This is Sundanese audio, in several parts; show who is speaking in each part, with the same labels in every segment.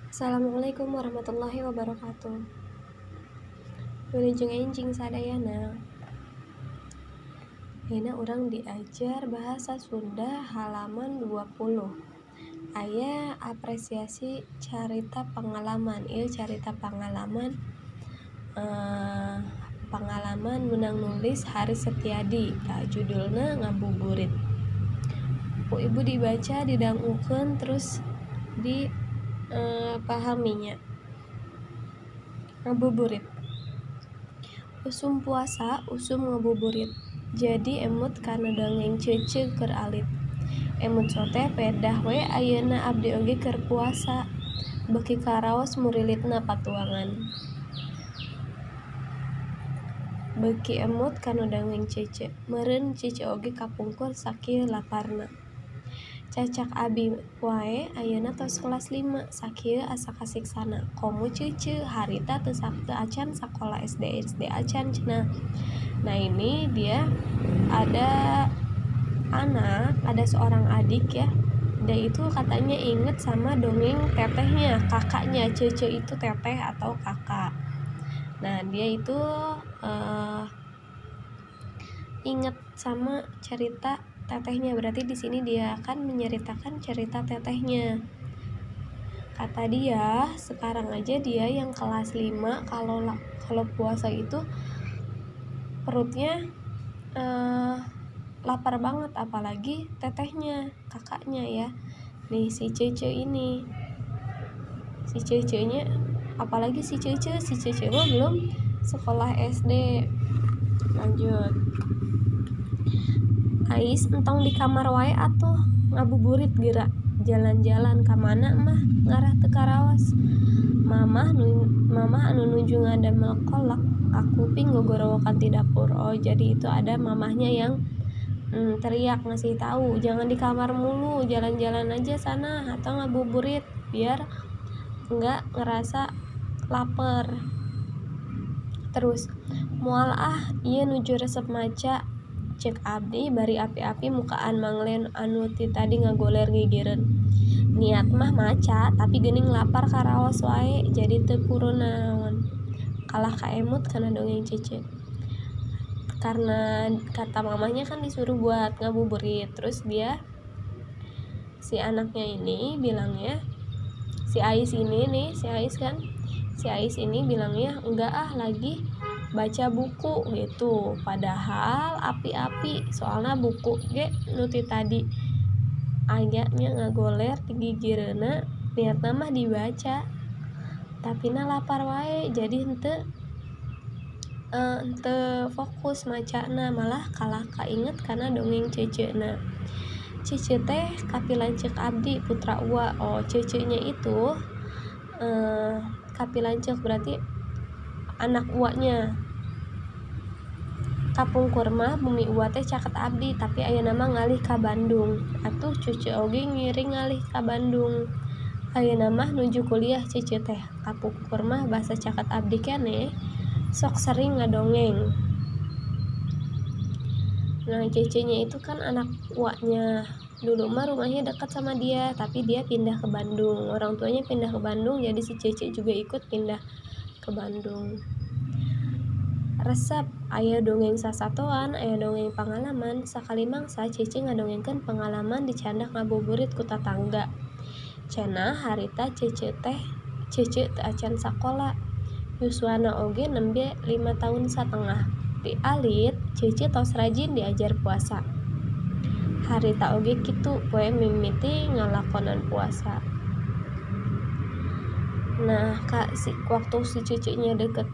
Speaker 1: Assalamualaikum warahmatullahi wabarakatuh. Wilujeng enjing sadayana. Ayeuna urang diajar bahasa Sunda halaman 20. Aya apresiasi carita pangalaman. Ieu carita pangalaman, pangalaman menang nulis Haris Setiadi. Tah, judulna Ngabuburit. Ku ibu dibaca, didangukeun, terus di pahaminya. Ngabuburit. Usum puasa, usum ngabuburit. Jadi emut kana dongeng ceuceu keur alit. Emut sote pedah we ayeuna abdi oge keur puasa. Beuki karaos murilitna patuangan. Beuki emut kana dongeng ceuceu. Meureun ceuceu oge kapungkur sakieu laparna. Cacak abi wae ayeuna tos kelas 5 sakieu asa kasiksana. Komo ceuceu harita teu acan sakola SD, SD acan cenah. Nah, ini dia ada anak, ada seorang adik ya. Dia itu katanya inget sama dongeng tetehnya, kakaknya. Cece itu teteh atau kakak. Nah, dia itu inget sama cerita tetehnya. Berarti di sini dia akan menceritakan cerita tetehnya. Kata dia, sekarang aja dia yang kelas 5 kalau puasa itu perutnya lapar banget, apalagi tetehnya, kakaknya ya. Nih si Cece ini. Si Cecenya, apalagi si Cece, si Cece mah belum sekolah SD. Lanjut. Ais entong di kamar wae atuh ngabuburit geura jalan-jalan ka mana mah ngarah teu karaos. Mamah anu nuju ngadamel kolak kakuping gogorowokan ti dapur. Oh, jadi itu ada mamahnya yang teriak ngasih tahu jangan di kamar mulu, jalan-jalan aja sana atau ngabuburit biar nggak ngerasa lapar. Terus moal ah ieu nuju resep maca, cek abdi bari api-api mukaan Manglen anu ti tadi ngagoler gigireun. Niat mah maca tapi geuning lapar karaos wae jadi teu purun naon. Kalah kaemut kana dongeng cece. Karena kata mamahnya kan disuruh buat ngabuburit, terus dia si anaknya ini bilangnya, si Ais ini nih, si Ais kan, si Ais ini bilangnya enggak ah lagi baca buku gitu, padahal api-api soalnya buku ge nu ti tadi ayanya ngagoler di gigireuna, niatna mah dibaca tapi na lapar wae jadi henteu fokus macana, malah kalah kainget kana dongeng ceceuna. Cece teh kapilanceuk abdi putra uwa. Oh, cecenya itu kapilanceuk berarti anak uaknya. Kapungkur mah bumi uwa teh caket abdi tapi ayeuna mah ngalih ka Bandung. Atuh cucu oge ngiring ngalih ka Bandung. Ayeuna mah nuju kuliah cece teh. Kapungkur mah basa caket abdi keneh sok sering ngadongeng. Nah, cecenya itu kan anak uaknya. Dulu mah rumahnya dekat sama dia, tapi dia pindah ke Bandung. Orang tuanya pindah ke Bandung, jadi si cece juga ikut pindah ke Bandung. Resep aya dongeng sasatoan, aya dongeng pangalaman. Sakali mangsa cece ngadongengkeun pangalaman dicandak ngabuburit ku tatangga. Cenah harita cece teh cece teu acan sakola. Yuswana oge nembe 5 tahun satengah. Ti alit cece tos rajin diajar puasa. Harita oge kitu poe mimiti ngalakonan puasa. Nah, kak, si, waktu si cecenya deket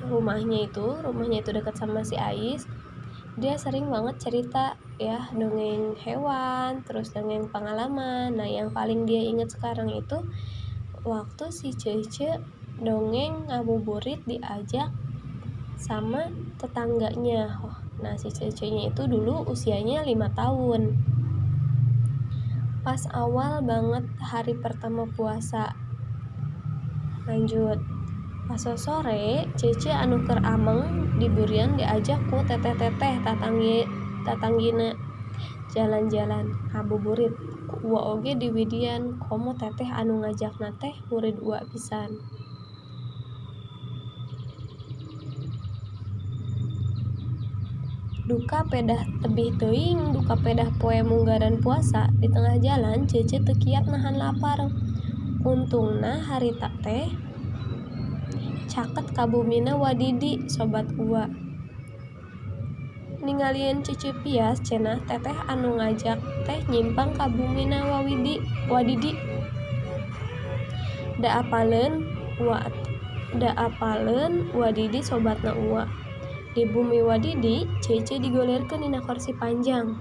Speaker 1: rumahnya itu deket sama si Ais, dia sering banget cerita ya dongeng hewan, terus dongeng pengalaman. Nah, yang paling dia ingat sekarang itu waktu si Cece dongeng ngabuburit diajak sama tetangganya. Oh, nah si Cecenya itu dulu usianya 5 tahun. Pas awal banget hari pertama puasa. Lanjut. Pas sore, Cece anu keur ameng di burian diajak ku teteh-teteh tatanggina jalan-jalan ngabuburit ku Uwa oge diwidian komo teteh anu ngajakna teh murid Uwa pisan. Duka pedah tebih teuing duka pedah poe munggaran puasa di tengah jalan Cece teu kiat nahan lapar. Untungna harita teh caket ka bumina Wadidi sobat Uwa. Ningalieun Cece pias cenah teteh anu ngajak teh nyimpang ka bumina Wadidi. Da apaleun Wadidi sobatna Uwa. Di bumi Wadidi, Cece digolerkeun dina kursi panjang.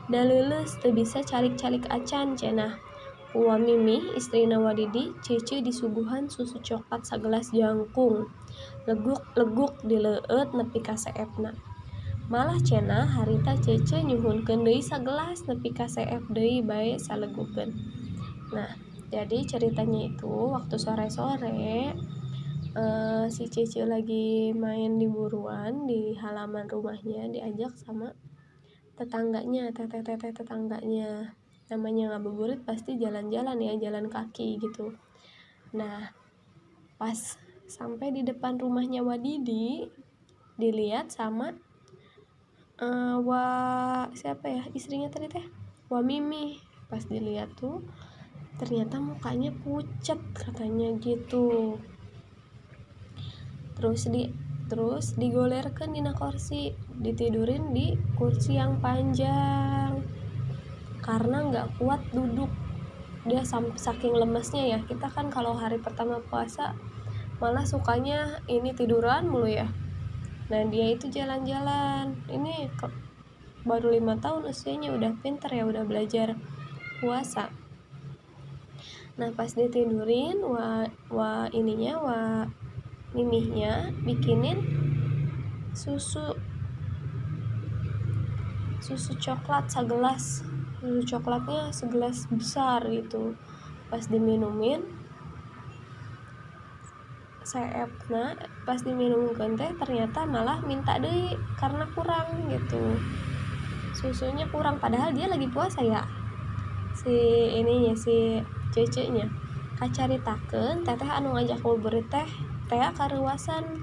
Speaker 1: Da leuleus teu bisa calik-calik acan cenah. Ku Wa Mimih istrina Wadidi, Cece disuguhan susu coklat sagelas jangkung. Leguk-leguk dileueut nepi ka seepna. Malah cenah harita Cece nyuhunkeun deui sagelas nepi ka seep deui bae salegukeun. Nah, jadi ceritanya itu waktu sore-sore si Cece lagi main di buruan di halaman rumahnya, diajak sama tetangganya, teteh-teteh tetangganya. Namanya ngabuburit pasti jalan-jalan ya, jalan kaki gitu. Nah, pas sampai di depan rumahnya Wadidi, dilihat sama wa siapa ya istrinya tadi teh, Wa Mimi. Pas dilihat tuh ternyata mukanya pucat katanya gitu. Terus digolerkeun dina kursi, ditidurin di kursi yang panjang karena nggak kuat duduk dia, saking lemesnya ya. Kita kan kalau hari pertama puasa malah sukanya ini tiduran mulu ya. Nah dia itu jalan-jalan, ini baru 5 tahun usianya udah pinter ya, udah belajar puasa. Nah pas ditidurin wa ininya wa mimihnya bikinin susu coklat segelas, susu coklatnya segelas besar gitu. Pas diminumin seepna, pas diminumkeun teh ternyata malah minta deui karena kurang gitu, susunya kurang, padahal dia lagi puasa ya si ininya, si cecenya. Kacaritakeun teteh anu ngajak ngabuburit teh tea kareuwasan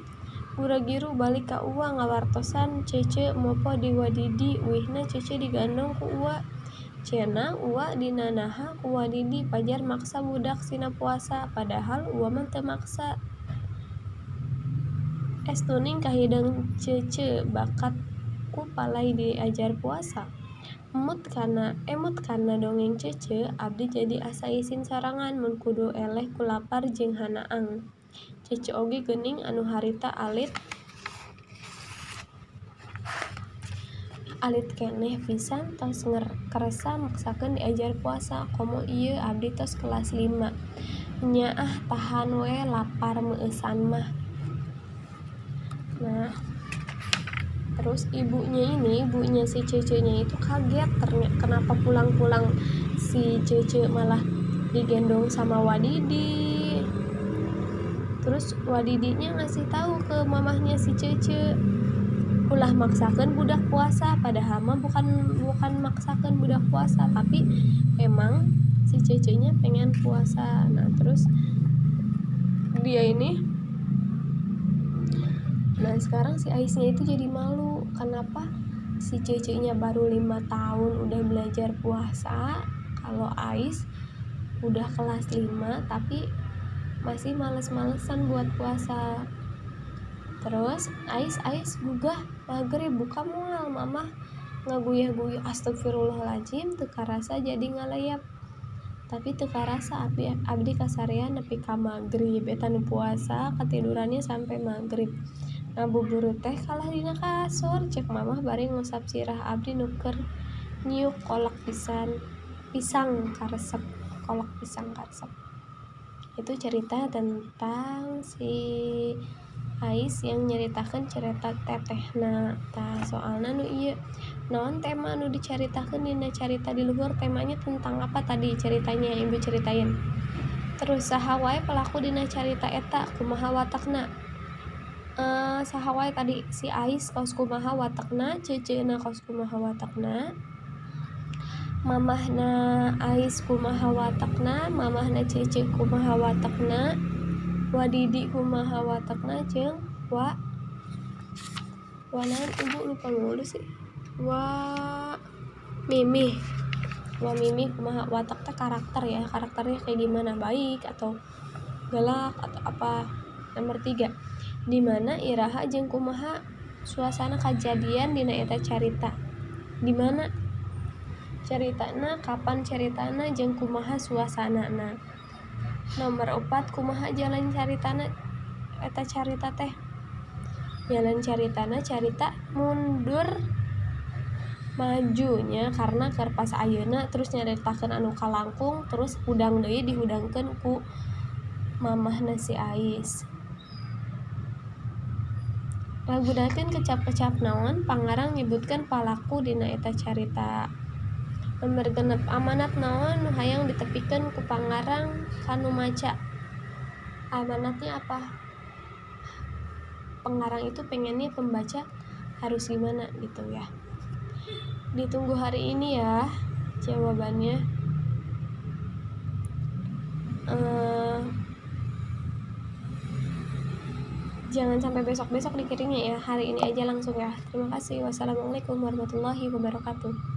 Speaker 1: gura-giru balik ka Uwa ngawartosan Cece mopo di Wadidi, uihna Cece digandong ku Uwa. Cenah Uwa dinanaha ku Wadidi pajar maksa budak sina puasa, padahal Uwa mah teu maksa. Estuning kahideng Cece bakat ku palai diajar puasa. Emut kana dongeng Cece, abdi jadi asa isin sorangan mun kudu eleh ku lapar jeung hanaang. Cece oge geuning anu harita alit keneh pisan tos kersa maksakeun diajar puasa, komo ieu abdi tos kelas 5. Nyaah tahan we lapar meueusan mah. Nah, terus ibunya ini, ibunya si Cece-nya itu kaget ternyata kenapa pulang-pulang si Cece malah digendong sama Wadidi. Terus Wadidinya ngasih tahu ke mamahnya si Cece, ulah maksakeun budak puasa, padahal mah bukan maksakeun budak puasa, tapi emang si Cece-nya pengen puasa. Nah, terus dia ini, nah sekarang si Aisnya itu jadi malu, kenapa si Cece-nya baru 5 tahun udah belajar puasa, kalau Ais udah kelas 5 tapi masih males-malesan buat puasa. Terus Ais gugah maghrib buka mual, mamah ngaguyah-guyah astagfirullahaladzim teu karasa jadi ngalayap. Tapi teu karasa abdi kasarean nepi ka maghrib, eta nu puasa ketidurannya sampai maghrib. Ngabuburit teh kalah dina kasur, cek mamah bari ngusap sirah abdi nu keur nyiuk kolak pisang karesep, kolak pisang karesep. Itu cerita tentang si Ais yang nyeritakeun cerita tetehna. Tah soalna nu ieu naon tema nu dicaritakeun dina carita di luhur, temanya tentang apa tadi ceritanya yang ibu ceritain? Terus saha wae pelaku dina carita eta, kumaha watakna? Saha wae tadi si Ais kaos kumaha watakna, Ceceuna kaos kumaha watakna, Mamahna Ais kumaha watakna, mamahna Cece kumaha watakna, Wa Didi kumaha watakna, jeung wa wa naon, ibu lupa mulu sih, wa Mimi. Wa Mimi kumaha watak teh karakter ya, karakternya kayak gimana, baik atau galak atau apa. Nomor 3, di mana, iraha, jeung kumaha suasana kajadian dina eta carita. Di mana caritana, kapan caritana, jeung kumaha suasanana. Nomor 4, kumaha jalan caritana eta carita teh. Jalan caritana carita mundur majunya karena keur pas ayeuna terus nyaritakeun anu kalangkung, terus hudang deui dihudangkeun ku mamahna si Ais. Ngagunakeun kecap-kecap naon pangarang nyebutkeun palaku dina eta carita. Nomor 6, amanat naon nu hayang ditepikeun ku pangarang ka nu maca. Amanatnya apa? Pengarang itu pengennya pembaca harus gimana gitu ya. Ditunggu hari ini ya jawabannya. Jangan sampai besok-besok dikirimnya ya, hari ini aja langsung ya. Terima kasih. Wassalamualaikum warahmatullahi wabarakatuh.